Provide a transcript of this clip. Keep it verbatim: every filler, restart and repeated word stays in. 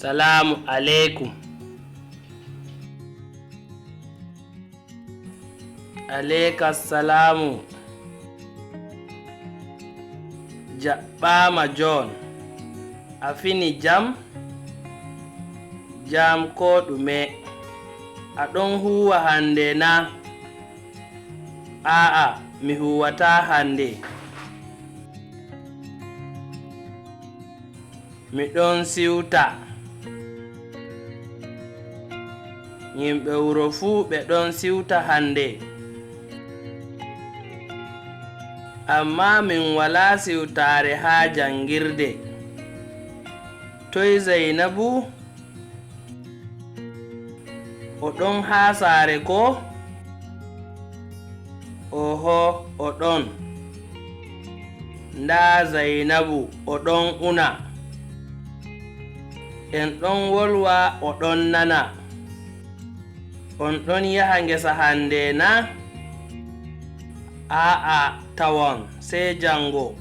Salaamu aleykum. Aleyka salaamu. Jaɓɓaama John. A fini jam? Jam koo ɗume. A ɗon huuwa hannde na? Aa'a, mi huuwataa hannde. Mi ɗon siwta. Yimɓe wuro fuu ɓe ɗon siwta hannde. Ammaa min walaa siwtaare haa janngirde. Toy Zaynabu? O ɗon haa saare koo? Oho, o ɗon. Ndaa Zaynabu, o ɗon una. En ɗon wolwa, o ɗon nana. On ɗon yaha ngesa hannde na? Aa'a, tawon, sey janngo.